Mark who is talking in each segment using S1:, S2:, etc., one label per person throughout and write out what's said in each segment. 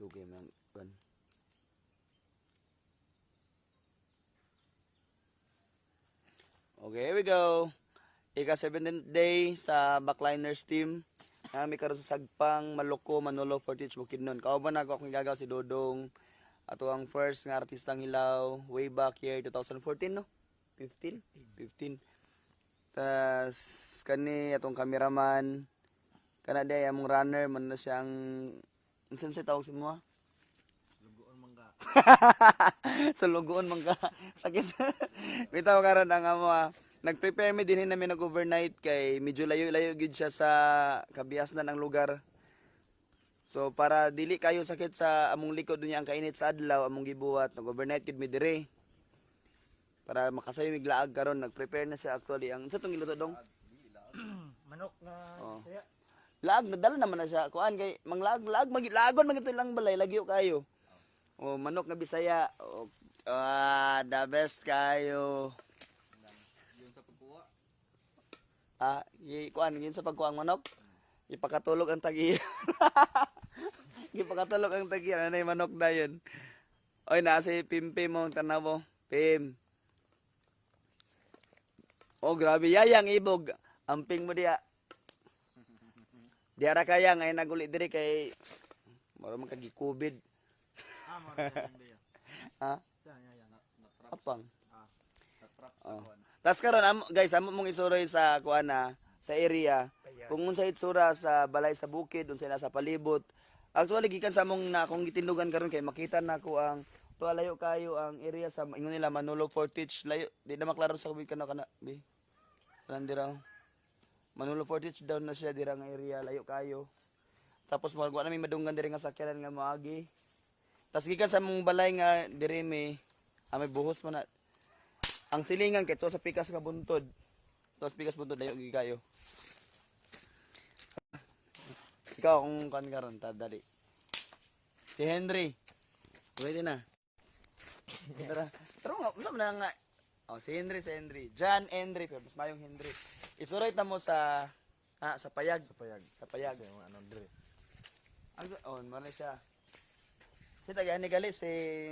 S1: Dugay man kan. Okay, here we go. Ika 17th day sa Backliners team. Nami karon sa Sagpang, Maluko, Manolo, Fortich, Bukidnon. Kauban nako akong gagaw si Dodong. Ato ang first nga artistang hilaw way back year 2014, no? 15? 15. Tas kani atong cameraman, kana day among runner man na siyang unsa sa tawag sa mo?
S2: Lugoon man ka.
S1: Sa lugoon man ka. Sakit. Bitaw karon ang amo ah. Nag-prepare mi dinhi namin nag-overnight kay medyo layo-layo gid siya sa kabiasnan ang lugar. So para dili kayo sakit sa among likod niya ang kainit sa adlaw among gibuhat, nag-overnight gid mi dire. Para makasayo mig laag karon, nag-prepare na siya actually ang sa tong giluto, dong.
S2: Manok na
S1: Oh.
S2: saya.
S1: Laag nadala naman na siya kuan kay manglaag laag magi laagon man gito lang balay lagyo kayo. Oh, manok nga Bisaya. Oh, ah, the best kayo.
S2: Yung sa pagkuha.
S1: Ah, kuan yun sa pagkuha ang manok. Ipakatulog ang tagiya. Ipakatulog ang tagiya ano yung manok dayon. Oy, naa si Pimpi mo tanaw mo. Pim. Oh, grabe yayang ibog. Amping mo diya. Diara kaya ngayon naguli diri kay mura man kagi COVID.
S2: Ah, mara yung biya.
S1: Ha?
S2: Saan yan? Na
S1: Apang.
S2: Ah, na-trap sa
S1: Oh.
S2: kuan.
S1: Tas karon amo guys, amo mong isuroy sa kuan na sa area kung unsa itsura sa balay sa bukid, unsa nasa palibot. Actually gikan sa among na akong gitindugan karon kay makita na ko ang tuwa layo kayo ang area sa ingon nila Manolo Fortich layo di na maklaro sa kubig kana kana bi. Kanan dira. Manolo Fortich down na siya dira nga area layo kayo. Tapos mo na may madunggan diri nga sakyanan nga moagi. Tas gikan sa among balay nga diri may ah, may buhos man na ang silingan kay to sa pikas nga buntod. To sa pikas buntod layo gyud kayo. Ikaw kung kan karon ta dali. Si Henry. Pwede na. Tara. Tara nga unsa man na nga. Oh, si Henry, si Henry. John Henry, pero mas mayong Henry. Isuroy ta mo sa ah, sa payag.
S2: Sa payag.
S1: Sa payag.
S2: Kasi yung ano dire.
S1: Ang oh, mara siya. Si taga ni gali si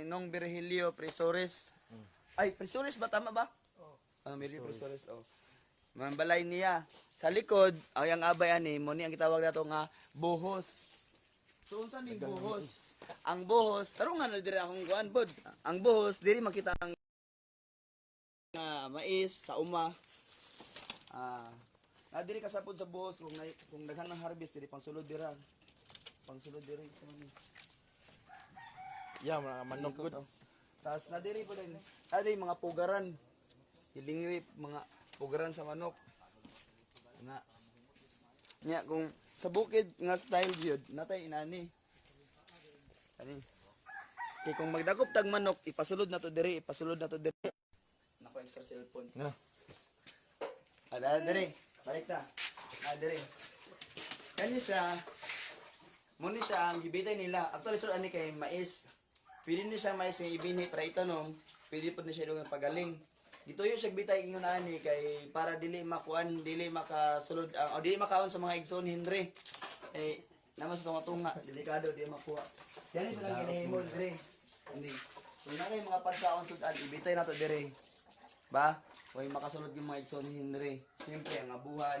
S1: Nong Virgilio Presores. Ay, Presores ba tama ba? Oo. Oh. Virgilio Presores. Oh. Mambalay niya. Sa likod, ay ang abay ani mo ni ang gitawag nato nga buhos. So unsa ning buhos? Ang buhos, tarong nga na diri akong kuan bod. Ang buhos diri makita ang nga mais sa uma. Ah, na diri kasapod sa buhos kung kung daghan ng harvest diri pangsulod dira. Pangsulod diri sa man.
S2: Yeah, mga manok
S1: Ikot,
S2: good.
S1: oh. Tapos na diri po din. Na diri mga pugaran. Hilingrip mga pugaran sa manok. Na. Nya kung sa bukid nga style gyud natay inani. Ani. Kay kung magdakop tag manok, ipasulod na to diri, ipasulod na to diri. Nako extra cellphone.
S2: Ngano?
S1: Ada diri, balik ta. Ah, diri. Kani siya. Muni siya ang gibitay nila. Actually sir ani kay mais. Pwede ni siya mais nga ibini para itanom. Pwede pud ni siya dungan pagaling. Gituyo siya bitay ingon ani kay para dili makuan, dili makasulod ang o dili makaon sa mga igsoon Henry. Eh naman sa tunga-tunga, delikado di makuha. Yan is lang ginahimo diri. Hindi. Kung na kay mga pagkaon sudan, ibitay na to diri. Ba? Way makasulod yung mga igsoon Henry. Siyempre ang abuhan.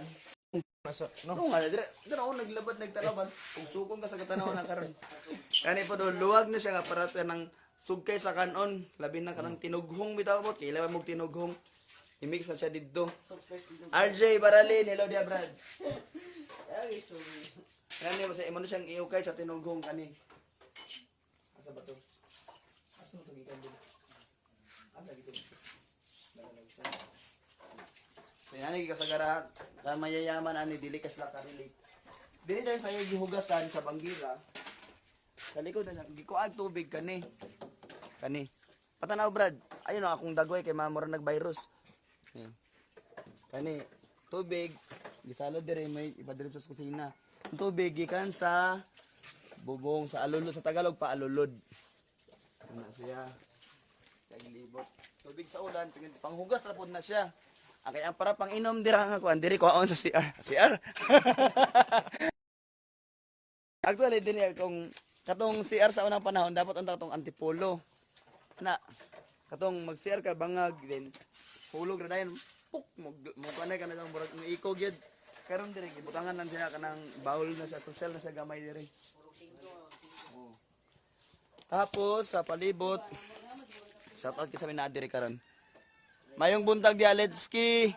S2: Nasa no.
S1: No nga, dire dire ako naglabad nagtalaban. Kung sukong ka sa katanaw na karon. Kani po do luwag na siya nga para ta ng sugkay sa kanon, labi na kanang tinughong bitaw mo, kay labi mog tinughong. I-mix na siya didto. RJ Baralin, hello dia Brad. Kani basta imo na siyang iukay sa tinughong kani. Asa ba to? Asa mo to gikan dito? Asa gito? So yan ang kasagara sa mayayaman ani dili ka sila ka-relate. Dili dahil sa iyo gihugasan sa banggira. Sa likod na siya, gikuag tubig kani. Kani. Patanaw Brad, ayun ang akong dagway kay mamura nag-virus. Ni. Kani tubig gisalod dire may iba dire sa kusina. Ang tubig gikan sa bubong sa alulod sa Tagalog pa alulod. Ano siya? Naglibot. Tubig sa ulan, panghugas ra pod na siya. Ang kaya para pang inom dira nga kuan diri kuhaon sa CR. CR. Actually dinhi kung Katong CR sa unang panahon dapat unta katong antipolo. Ana, katong mag CR ka bangag, then hulog ra dayon, puk mo mo kanay ka na kang murag ng iko gyud. Karon dire gibutangan lang siya kanang bowl na siya, social na siya gamay dire. Oh. Tapos sa palibot, shout out kay sa naa dire karon. Mayong buntag di Aletski.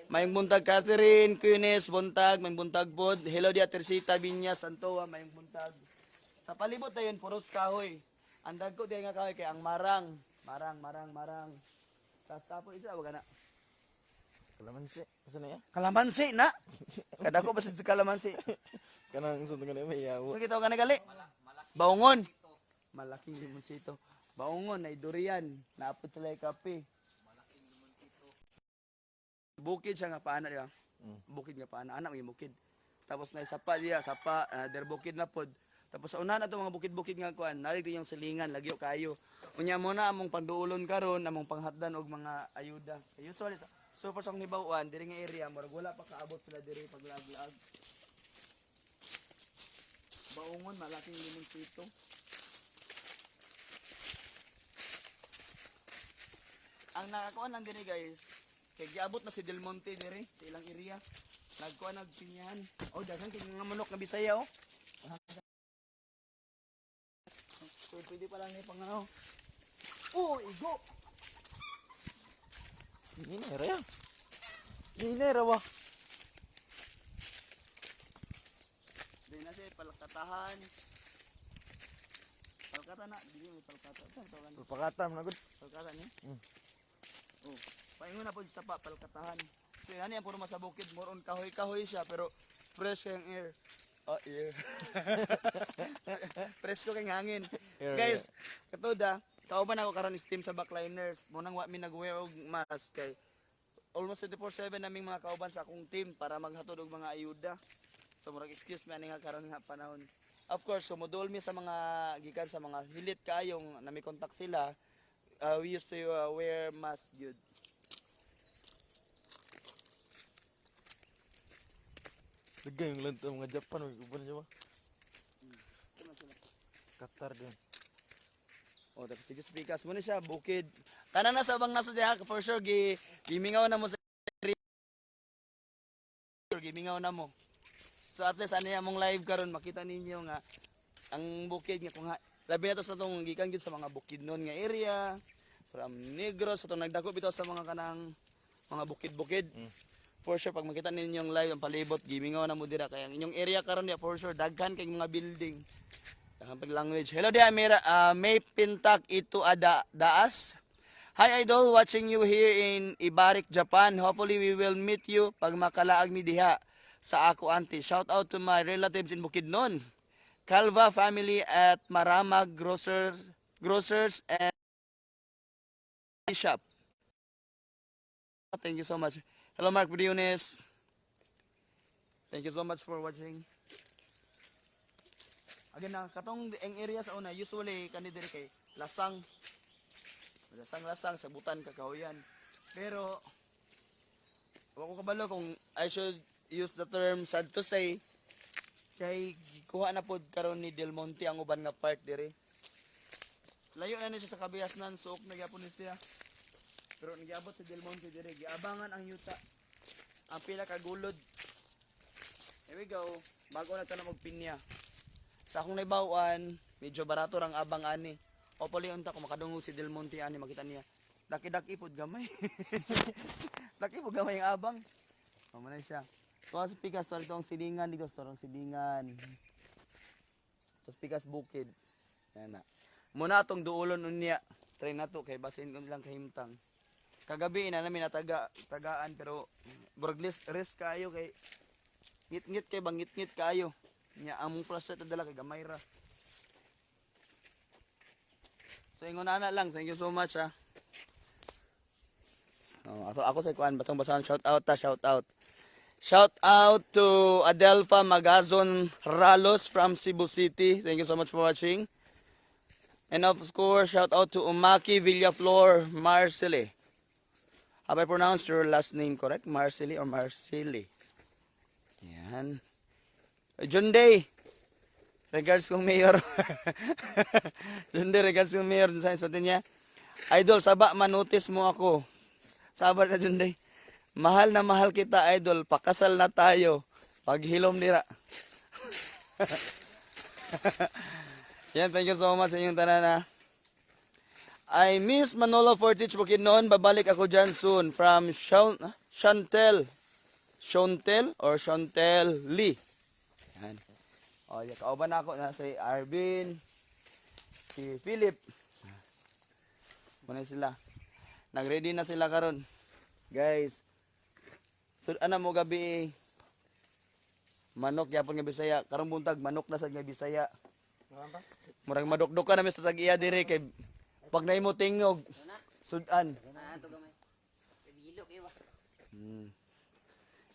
S1: Mayong buntag Catherine, Queens, buntag, mayong buntag pod. Hello dia Teresita Viñas, Santoa, mayong buntag. Sa palibot na yun, puros kahoy. Ang dagko diya nga kahoy kay ang marang. Marang, marang, marang. Tapos tapos ito, wag na.
S2: Kalamansi. Asa na ya?
S1: Kalamansi na. Kadako ba sa kalamansi?
S2: Kanang sa tungan may yawo.
S1: So kita ka na gali. Baungon. Malaking limonsito. Baungon ay durian. Naapot sila yung kape. Bukid siya nga paana, di ba? Bukid nga paana. Anak may bukid. Tapos na sapa diya, sapa, der bukid na pod. Tapos sa unahan ato mga bukid-bukid nga kuan, nalig din yung silingan, lagyo kayo. Unya mo na among panduulon karon, among panghatdan og mga ayuda. Usually so far sa akong hibaw-an, diri nga area murag wala pa kaabot sila diri paglaag-laag. Baungon, malaking limonsito. Ang nakakuan lang diri, guys, kay giabot na si Del Monte diri sa ilang area. Nagkuan nagpinyahan. Oh, daghan kay mga manok nga Bisaya oh. So, pwede pa lang ni pangano. Oh, igo.
S2: Ninera ya. Ninera wa.
S1: Dili na siya palkatahan. Palkata na, dili may palkata. Saan tawagan?
S2: Pakatam na gud.
S1: Palkata niya?
S2: Mm.
S1: Oh, paingon na po sa pa palkatahan. So yan yan puro masa bukid, more on kahoy-kahoy siya pero fresh yung air. Oh, air. Presko kay hangin.
S2: Air,
S1: Guys, katoda, kauban ako karon is team sa backliners. Mo nang wa mi nag-wear og mask kay almost 24/7 naming mga kauban sa akong team para maghatod og mga ayuda. So murag excuse me ani nga karon nga panahon. Of course, sumudol mi sa mga gikan sa mga hilit kaayong nami contact sila. We used to wear mask gyud.
S2: Dagay yung lanto mga Japan may uban siya ba? Qatar din.
S1: Oh, tapos sige speakers mo na siya bukid. Tanan na sa ubang nasa diha for sure gi gimingaw na mo sa gimingaw na mo. So at least ano yung mong live karon makita ninyo nga ang bukid nga kung labi na to sa tong gikan gyud sa mga bukidnon nga area from Negros sa tong nagdako bitaw sa mga kanang mga bukid-bukid. For sure pag makita ninyo yung live ang palibot gimingaw na mo dira kay ang inyong area karon diya for sure daghan kay mga building. Daghan pag language. Hello dia Mira, May Pintak ito ada daas. Hi idol, watching you here in Ibarik, Japan. Hopefully we will meet you pag makalaag mi diha sa ako auntie. Shout out to my relatives in Bukidnon. Calva family at Maramag Grocers and Shop. Thank you so much. Hello Mark Briones. Thank you so much for watching. Again na katong ang area sa una usually kani diri kay lasang. Lasang-lasang sa butan kakahuyan. Pero wa ko kabalo kung I should use the term sad to say kay kuha na pod karon ni Del Monte ang uban nga park diri. Layo na ni siya sa kabihasnan, suok na gyapon ni siya. Pero nagiabot si Del Monte diri, giabangan ang yuta. Ang pila ka gulod. Here we go. Bago na tanom og pinya. Sa akong naibawan, medyo barato rang abang ani. O pali unta kung makadungog si Del Monte ani makita niya. Daki-daki pod gamay. Daki pod gamay ang abang. Mao na siya. Tuwa sa pikas, tuwa itong silingan dito, tuwa ang silingan. Tapos pikas bukid. Yan na. Muna atong duulon unya. Try na to kay basin ko lang kahimtang. Kagabi na namin nataga tagaan pero murag risk kayo kay ngit-ngit kay bang ngit-ngit kayo. Nya among flashlight na dala kay gamay ra. So ingon ana lang. Thank you so much ah. Oh, ako sa kuan batong basahan shout out ta shout out. Shout out to Adelpha Magazon Ralos from Cebu City. Thank you so much for watching. And of course, shout out to Umaki Villaflor Marcele. Have I pronounced your last name correct? Marcele or Marcele? Yan. John Day. Regards kong mayor. Junde, regards kong mayor sa niya. Idol, saba manotice mo ako. Saba na, Junde. Mahal na mahal kita, idol. Pakasal na tayo. Paghilom nira. Yan, thank you so much sa inyong tanan ha. I miss Manolo Fortich Bukidnon. Babalik ako dyan soon. From Chantel. Chantel or Chantel Lee. Yan. O, yan. Kauban na ako na si Arvin, si Philip. Muna sila. Nag-ready na sila karon. Guys, so, ano mo gabi eh. Manok yapon nga Bisaya. Karong buntag manok na sad nga Bisaya. Murag madukduk ka na mis tag iya dire kay pag naimo tingog sudan.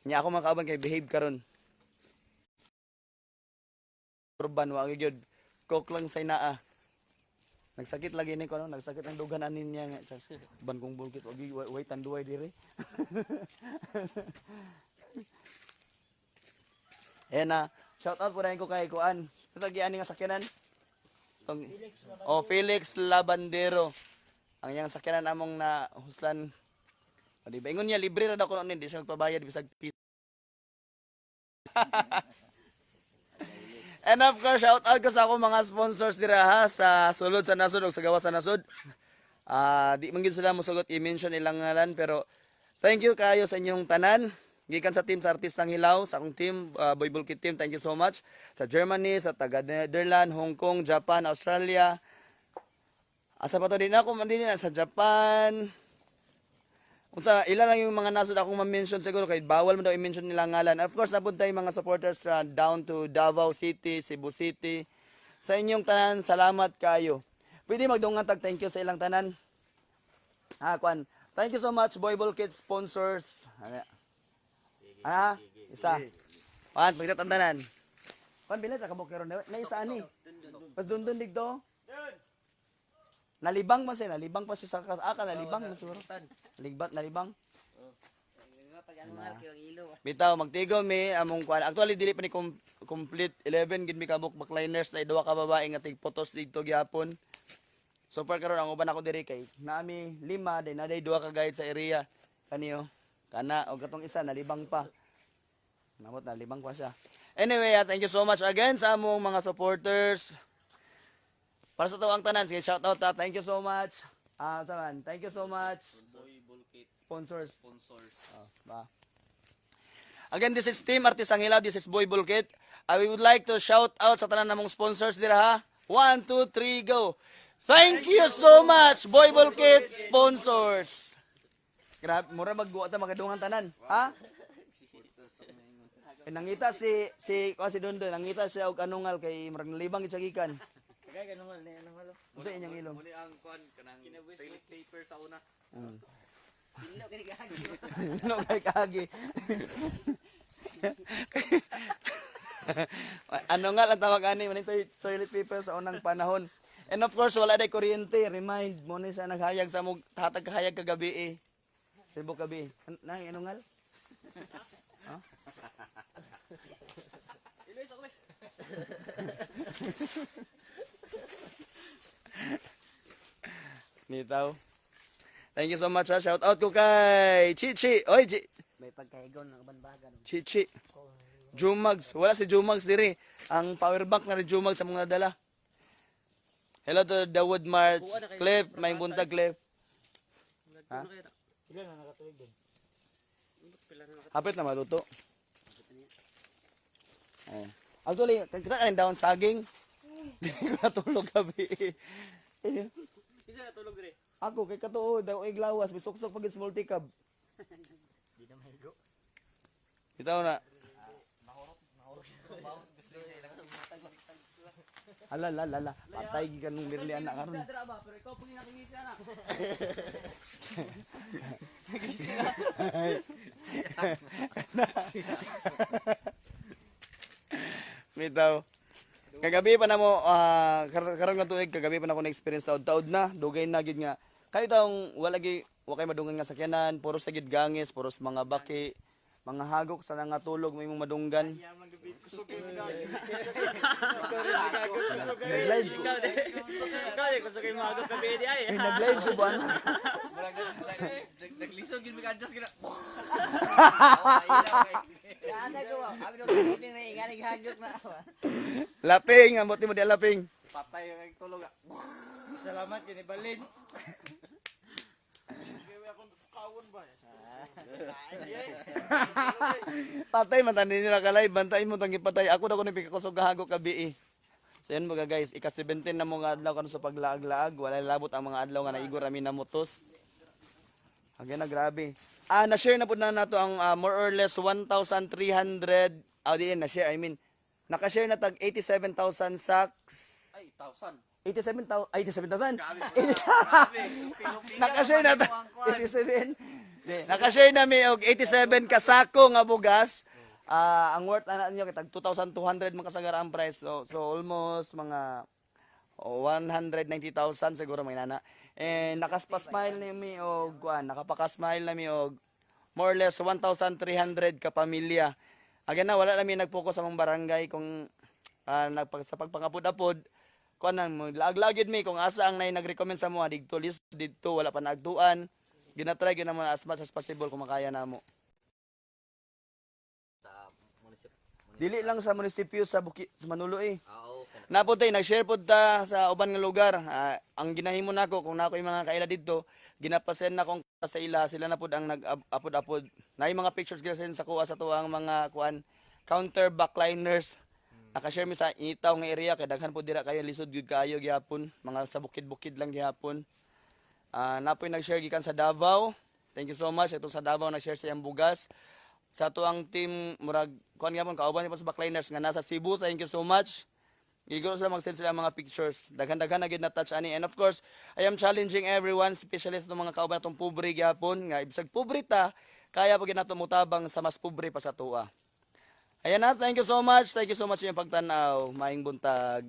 S1: Nya ako mga kauban kay behave karon. Urban wa gyud coke lang sa inaa. Nagsakit lagi ni ko no, nagsakit ang dugan anin niya nga. Ban kong bulkit wa gyud way tanduay dire. Ayan na, shout out po rin ko kay Kuan. Ito ani nga sakyanan. Tong, oh, Felix Labandero. Ang iyang sakyanan among na huslan. O, di ba? Ingon niya, libre ra daw kuno ni, di siya magpabayad bisag piso. And of course, shout out ko sa akong mga sponsors dira ha sa sulod sa nasod ug sa gawas sa nasod. Ah, di man gid sila mosugot i-mention ilang ngalan pero thank you kayo sa inyong tanan. Gikan sa team sa Artistang Hilaw, sa akong team, Boy Bulkit team, thank you so much. Sa Germany, sa taga Netherlands, Hong Kong, Japan, Australia. Asa pa to din ako man din na sa Japan. Unsa ila lang yung mga nasod akong ma-mention siguro kay bawal mo daw i-mention nila ngalan. Of course, napunta yung mga supporters sa down to Davao City, Cebu City. Sa inyong tanan, salamat kayo. Pwede magdungan tag thank you sa ilang tanan. Ha, kwan. Thank you so much, Boy Kids sponsors. Ano? Ah, isa. Kwan, pagtatandanan. Kwan, bila ta kabok karon na isa ani. Pas dundun dito. Nalibang man siya, nalibang pa siya sa aka, nalibang man siguro. Ligbat, nalibang. Bitaw magtigo mi among kuan. Actually dili pa ni complete 11 gid mi kabuk backliners na duha ka babae nga tigpotos didto gyapon. So far karon ang uban ako diri kay nami lima day na day duha ka guide sa area kaniyo. Kana og katong isa nalibang pa. Namot nalibang pa siya. Anyway, thank you so much again sa among mga supporters. Para sa tuwang tanan, sige shout out ta. Thank you so much. Ah, saman. Thank you so much. Sponsors.
S3: Sponsors.
S1: Oh, ba. Again, this is Team Artistang Hilaw. This is Boy Bulkit. I would like to shout out sa tanan namong sponsors dira ha. 1, 2, 3, go. Thank you so much, Boy Bulkit sponsors. Grabe, mura magguwa ta makadungan tanan. Ha? Eh, nangita si si ko si Dondo, nangita siya og anungal kay murag nalibang gid siya gikan. Unsa inyong ilong?
S3: Muni ang kuan kanang toilet paper sa una.
S1: No kay kagi. Ano nga lang tawag ani maning toilet paper sa unang panahon. And of course wala day kuryente, remind mo ni siya naghayag sa mog hatag kahayag kagabi eh. Sibok gabi. Nay ano ngal? Ha? Nitaw. Thank you so much ha. Shout out ko kay Chichi. Oy,
S4: May pagkahigon ng banbagan.
S1: Chichi. Jumags. Wala si Jumags diri. Ang power bank na rin Jumags sa mga dala. Hello to Dawood March. Cliff, may buntag Cliff. Ha? Hapit na maluto. Eh. Actually, kita ka rin daon saging. Di ko natulog gabi.
S4: Isa natulog dire.
S1: Ako kay katuo daw ay glawas bisuksok pag small teacup.
S4: Di na mahigo.
S1: Bitaw na. Ala la la la. Patay gikan nung mirli anak karon.
S4: Dira ba pero ikaw pag nakingisi ana.
S1: Bitaw. Kagabi pa na mo karon nga tuig kagabi pa na ako na-experience taod taod na dugay na gid nga. Kayo taong wala gi wa kay madungan nga sakyanan, puro sa gid gangis, puro sa mga baki. Mga hagok sa nangatulog may imong madunggan. Nag-live ko.
S4: Ikaw di kusog kay mga gabi di ay.
S1: Ay, nag-live ko ba na?
S3: Murag naglisod gyud mi ka-adjust gina.
S1: Laping, ambot mo di laping.
S3: Patay ang tulog ah.
S4: Salamat kini balin.
S1: Patay man tanin nila ka live, bantayin mo tang gipatay. Ako na ko ni pikakusog hagok gabi eh. So yun mga guys, ika-17 na mo nga adlaw karon sa paglaag-laag, wala labot ang mga adlaw nga naigo rami na motos. Again na grabe. Ah, na-share na pud na nato ang more or less 1,300, di na-share, I mean, naka-share na tag 87,000 sacks.
S3: Ay, 1,000.
S1: 87,000, ay, 87,000.
S3: Grabe. Grabe. Pilipina
S1: Nakashare na
S3: naman
S1: ta.
S3: ang kuwan.
S1: 87. Di, nakashare na mi og 87 ka sako nga bugas. Ah, ang worth ana niyo kay tag 2,200 man kasagara ang price. So almost mga 190,000 siguro may nana. And nakaspasmile na mi og kuan, nakapaka-smile na mi og more or less 1,300 ka pamilya. Again na wala na mi nag-focus sa among barangay kung sa pagpangapod-apod kuan nang laag-lagid mi kung asa ang nay nag-recommend sa mo didto list didto wala pa naagduan, ginatry gyud namo as much as possible kung makaya namo.
S3: Sa munisip.
S1: Dili lang sa munisipyo sa Buki, sa Manulo eh.
S3: Oo.
S1: Napod tay nag-share pod ta sa uban nga lugar. Ah, ang ginahimo nako kung nako yung mga kaila didto, ginapasend na kong sa ila, sila na pod ang nag-apod-apod. Naay mga pictures ginasend sa kuha sa tuang mga kuan counter backliners. Nakashare mi sa Itaw nga area kay daghan pod dira kayo, lisod gyud kaayo gihapon, mga sa bukid-bukid lang gihapon. Ah, napoy nag-share gikan sa Davao. Thank you so much. Ito sa Davao nag-share sa iyang bugas. Sa ato ang team murag kuan gyapon kauban ni pa sa backliners nga nasa Cebu. Thank you so much. Igor sila mag-send sila mga pictures. Daghan-daghan na gyud na touch ani. And of course, I am challenging everyone, especially sa mga kauban natong pobre gyapon nga ibsag pobre ta, kaya pa gyud nato motabang sa mas pobre pa sa tuwa. Ayan na, thank you so much. Thank you so much sa inyong pagtan-aw. Maayong buntag.